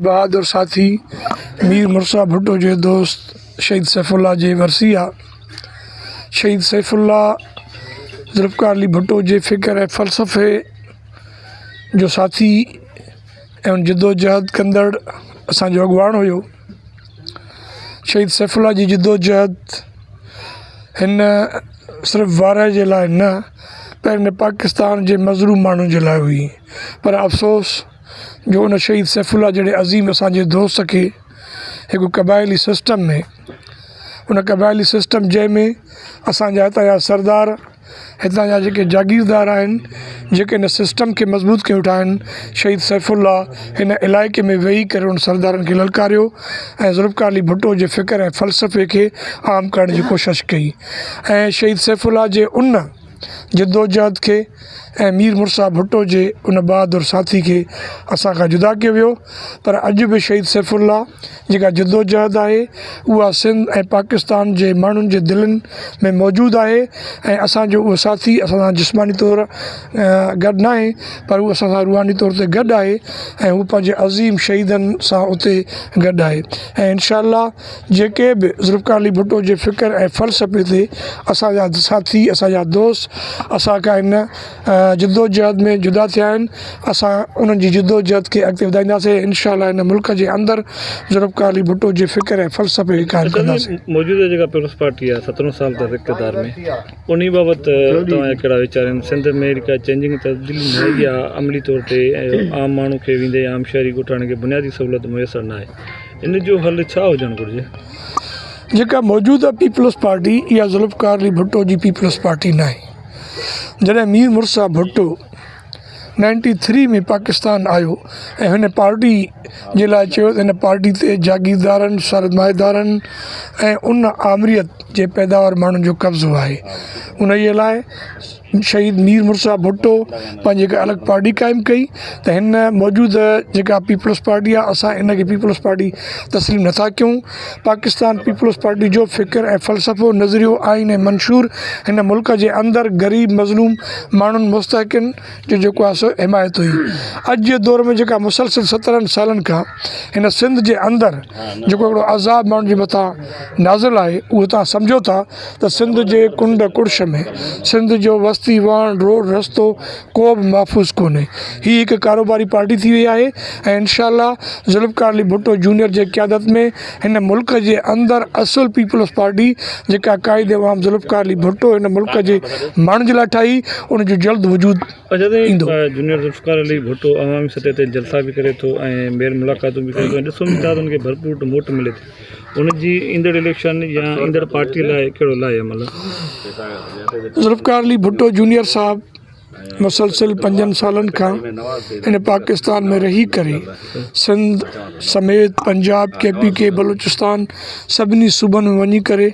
بهادر ساٿي مير مرسيٰ ڀٽو جي دوست شهيد سيف الله جي ورسي آ. شهيد سيف الله ذوالفقار علي ڀٽو جي فڪر ۽ فلسفي جو ساٿي ۽ جدوجهد ڪندڙ اسان جو اڳواڻ هيو. شهيد سيف الله جي جدوجهد هن صرف وارهه جي لاء نه پر هن پاڪستان جي مظلوم ماڻهن جي لاء هئي پر افسوس جو ان شهيد سيف الله جهڙي عظيم اسان جي دوست کي هڪ قبائلي سسٽم ۾ ان قبائلي سسٽم جنهن ۾ اسان جا هتان جا سردار هتان جا جيڪي جاگيردار آهن جيڪي ان سسٽم کي مضبوط ڪيو ويٺا آهن شهيد سيف الله هن علائقي ۾ ويهي ڪري ان سردارن کي للڪاريو ۽ ذوالفقار علي ڀٽو جي فڪر ۽ فلسفي کي عام ڪرڻ جي ڪوشش ڪئي ۽ شهيد سيف الله جي ان جدوجهد کي ۽ مير مرسيٰ ڀٽو جي ان بهادر ساٿي کي اسان کان جدا ڪيو ويو پر اڄ به شهيد سيف الله جيڪا جدوجهد آهي اها سنڌ ۽ پاڪستان جي ماڻهن جي دلين ۾ موجود آهي ۽ اسان جو اهو ساٿي اسان سان جسماني طور گڏ ناهي پر هو اسان سان روحاني طور تي گڏ آهي ۽ هو پنهنجي عظيم شهيدن سان اتي گڏ آهي ۽ انشاء الله جيڪي به ذوالفقار علي ڀٽو جي فڪر ۽ فلسفي تي اسان جا ساٿي اسان جا دوست اسان کان هن جدوجهد ۾ جدا ٿيا آهن اسان انهن جي جدوجهد کي اڳتي وڌائينداسين انشاء الله هن ملڪ جي اندر ذوالفقار علي ڀٽو جي فڪر ۽ فلسفي کي قائم ڪنداسين. موجوده جيڪا پيپلز پارٽي آهي سترهن سال تائين اقتدار ۾ انهي بابت توهان جا ڪهڙا ويچار آهن سنڌ ۾ اهڙي ڪا چينجنگ تبديلي نه آئي آهي عملي طور تي عام ماڻهو کي ويندي عام شهري ڳوٺاڻي کي بنيادي سهولت ميسر ناهي ان جو حل ڇا هجڻ گهرجي؟ جيڪا موجوده پيپلز پارٽي اها ذوالفقار علي ڀٽو جي پيپلز پارٽي ناهي. جڏهن مير مرسيٰ ڀٽو نائنٽي ٿري ۾ پاڪستان آيو ۽ هن پارٽي جي لاء چيو ته هن پارٽي تي جاگيردارن، سرمائيدارن ۽ ان آمريت جي پيداوار ماڻهن جو قبضو آهي. انهيء لاء شهيد مير مرسيٰ ڀٽو پنهنجي هڪ الڳ پارٽي قائم ڪئي ته هن موجوده جيڪا پيپلز پارٽي آهي اسان ان کي پيپلز پارٽي تسليم نٿا ڪيون پاڪستان پيپلز پارٽي جو فڪر ۽ فلسفو نظريو آئين ۽ منشور هن ملڪ جي اندر غريب مظلوم ماڻهن مستحقن جو جيڪو آهي سو حمايت هئي اڄ جي دور ۾ جيڪا مسلسل سترهن سالن کان هن سنڌ جي اندر جيڪو هڪڙو عذاب ماڻهن جي مٿان نازل آهي اهو توهان سمجهو ٿا ته سنڌ جي ڪنڊ ڪڙڇ ۾ سنڌ جو وستي واهڻ روڊ رستو ڪو به محفوظ ڪونهي هي هڪ ڪاروباري پارٽي ٿي وئي آهي ۽ انشاء الله ذوالفقار علي ڀٽو جونيئر جي قيادت ۾ هن ملڪ جي اندر اصل پيپلز پارٽي جيڪا قائد عوام ذوالفقار علي ڀٽو هن ملڪ جي ماڻهن جي لاء ٺاهي ان جو جلد وجود اچا ايندو. سائين جونيئر ذوالفقار علي ڀٽو عوامي سطح تي جلسا به ڪري ٿو ۽ ميل ملاقاتون به ڪري ٿو ۽ ڏسون به ٿا ته ان کي ڀرپور موٽ ملي ٿي ان جي ايندڙ اليڪشن يا ايندڙ پارٽي لاء ڪهڙو لاء عمل آهي؟ ذوالفقار علي ڀٽو جونيئر صاحب مسلسل پنجن سالن کان هن پاڪستان ۾ رهي ڪري سنڌ سميت پنجاب ڪي پي ڪي بلوچستان سڀني صوبن ۾ وڃي ڪري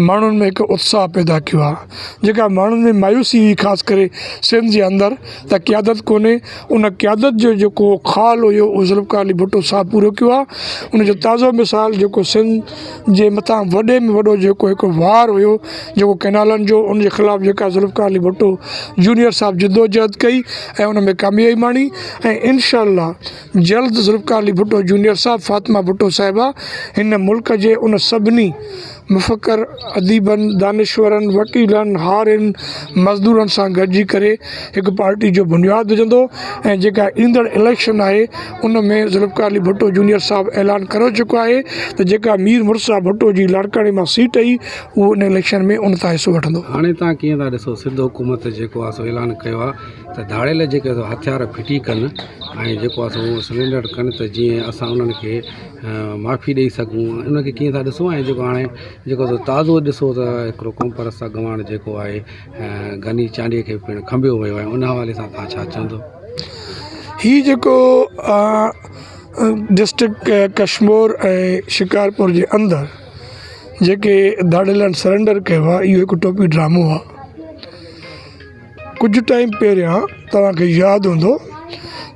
ماڻهن ۾ هڪ اتساهه پيدا ڪيو آهي جيڪا ماڻهن ۾ مايوسي هئي خاص ڪري سنڌ جي اندر ته قيادت ڪونهي ان قيادت جو جيڪو خال هيو اهو ذوالفقار علي ڀٽو صاحب پورو ڪيو آهي ان جو تازو مثال جيڪو سنڌ جي مٿان وڏي ۾ وڏو جيڪو هڪ وار هيو جيڪو ڪئنالن جو ان جي خلاف جيڪا ذوالفقار علي ڀٽو جونيئر صاحب جدوجهد ڪئي ۽ ان ۾ ڪاميابي ماڻي ۽ انشاء الله جلد ذوالفقار علي ڀٽو جونيئر صاحب فاطمه ڀٽو صاحبه هن ملڪ جي ان سڀني مفڪر، اديبن، دانشورن، وڪيلن، هارين، مزدورن سان گڏجي ڪري هڪ پارٽي جو بنياد وجهندو ۽ جيڪا ايندڙ اليڪشن آهي ان ۾ ذوالفقار علي ڀٽو جونيئر صاحب اعلان ڪري چڪو آهي ته جيڪا مير مرتضيٰ ڀٽو جي لاڙڪاڻي مان سيٽ آئي اهو ان اليڪشن ۾ ان تان حصو وٺندو. هاڻي توهان ڪيئن ٿا ڏسو سنڌ حڪومت جيڪو آهي سو اعلان ڪيو آهي ته ڌاڙيل جيڪي سو هٿيار ڦٽي ڪن ۽ جيڪو آهي سو سرينڊر ڪن ته جيئن اسان انهن کي معافي ڏئي سگهون ان کي ڪيئن ٿا ڏسو ۽ جيڪو هاڻي جيڪو سو تازو ڏسو ته هڪڙو قومپرست اڳواڻ جيڪو آهي غني چانڊيي کي پڻ کنڀيو ويو آهي ان حوالي سان توهان ڇا چوندو. هي جيڪو ڊسٽرڪٽ ڪشمور ۽ شڪارپور جي اندر جيڪي ڌاڙيلن سرينڊر ڪيو آهي اهو هڪ ٽوپي ڊرامو آهي. ڪجهه ٽائيم پهريان توهان کي ياد هوندو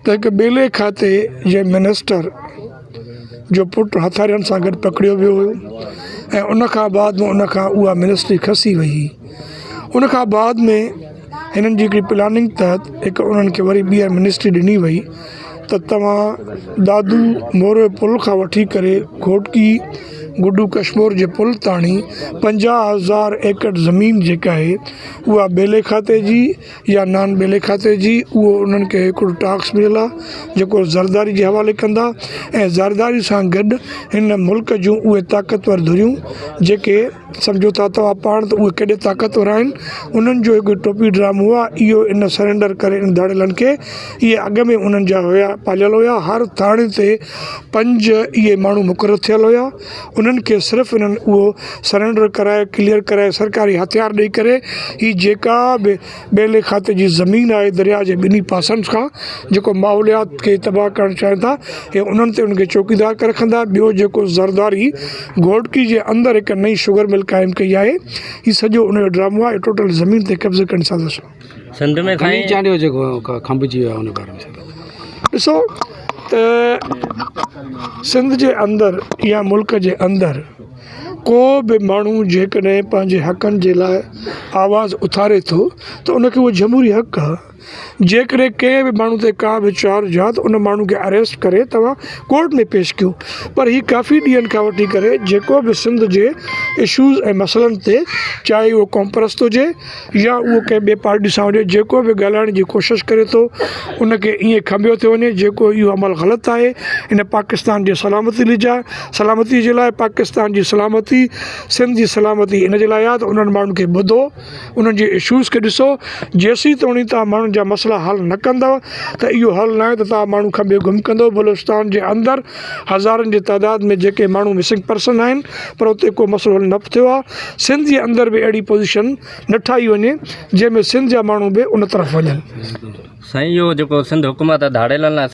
ته هڪ ٻيلي کاتي جي منسٽر جو پٽ هٿيارن سان گڏ پڪڙيو ويو هيو ۽ ان کان بعد ۾ ان کان اها منسٽري کسي وئي هئي ان کان بعد ۾ هنن جي هڪڙي پلاننگ تحت هڪ انهن کي وري ٻيهر منسٽري ڏني وئي. ته توهان دادو مورو پل کان وٺي ڪري گهوٽڪي گڊو ڪشمور جي پل تاڻي 50,000 ايڪڙ زمين جيڪا آهي اها ٻيلي کاتي جي يا نان ٻيلي کاتي جي اهو انهن کي هڪڙو ٽاسڪ مليل آهي جيڪو زرداري جي حوالي ڪندا ۽ زرداري سان گڏ هن ملڪ جون اهي طاقتور ڌريون جيڪي سمجهو ٿا توهان پاڻ ته اهي ڪيڏي طاقتور آهن انهن جو هڪ ٽوپي ڊرامو آهي اهو ان سرينڊر ڪري ان ڌاڙيلن کي اهي اڳ ۾ انهن جا هيا پاليل هيا هر ٿاڻي تي پنج اهي ماڻهو مقرر ٿيل هيا انهن کي صرف انهن اهو سرينڊر ڪرائي ڪليئر ڪرائي سرڪاري هٿيار ڏئي ڪري هي جيڪا به ٻيلي کاتي جي زمين آهي درياء جي ٻنهي پاسن کان جيڪو ماحوليات کي تباهه ڪرڻ چاهين ٿا هي انهن تي انهن کي چوڪيدار ڪري رکندا ٻيو جيڪو زرداري گهوٽڪي جي اندر هڪ نئين شگر مل قائم ڪئي آهي هي سڄو ان جو ڊرامو آهي ٽوٽل زمين تي قبضي ڪرڻ سازش آهي. سنڌ ۾ غني سائين چانڊيو جيڪو کنڀجي ويو آهي ان باري ۾ ڇا ٿا چئو؟ ڏسو ته سنڌ جي اندر يا ملڪ جي اندر ڪو به ماڻهو جيڪڏهن پنهنجي حقن جي لاء آواز اٿاري ٿو ته ان کي اهو جمهوري حق آهي جيڪڏهن ڪنهن به ماڻهو تي ڪا به چارج آهي ته ان ماڻهو کي اريسٽ ڪري توهان ڪورٽ ۾ پيش ڪيو پر هي ڪافي ڏينهن کان وٺي ڪري جيڪو به سنڌ جي اشوز ۽ مسئلن تي چاهي اهو قومپرست هجي يا اهو ڪنهن ٻي پارٽي سان هجي جيڪو به ڳالهائڻ جي ڪوشش ڪري ٿو ان کي ائين کنڀيو ٿو وڃي جيڪو اهو عمل غلط آهي ان پاڪستان جي سلامتي لجا سلامتي جي لاء پاڪستان جي سلامتي سنڌ جي سلامتي ان جي لاء آهي ته انهن ماڻهن کي ٻڌو انهن جي اشوز کي ڏسو جيسين توڻي توهان ماڻهن جا مسئلا حل نه ڪندؤ ته اهو حل ناهي ته توهان ماڻهو کنڀي گم ڪندؤ بلوچستان جي اندر هزارن جي تعداد ۾ جيڪي ماڻهو مسنگ پرسن آهن پر اتي ڪو مسئلو حل نه ٿيو آهي سنڌ جي اندر به اهڙي پوزيشن نه ٺاهي وڃي جنهن ۾ سنڌ جا ماڻهو به ان طرف وڃن. سائين اهو جيڪو سنڌ حڪومت ڌاڙيلن لاء.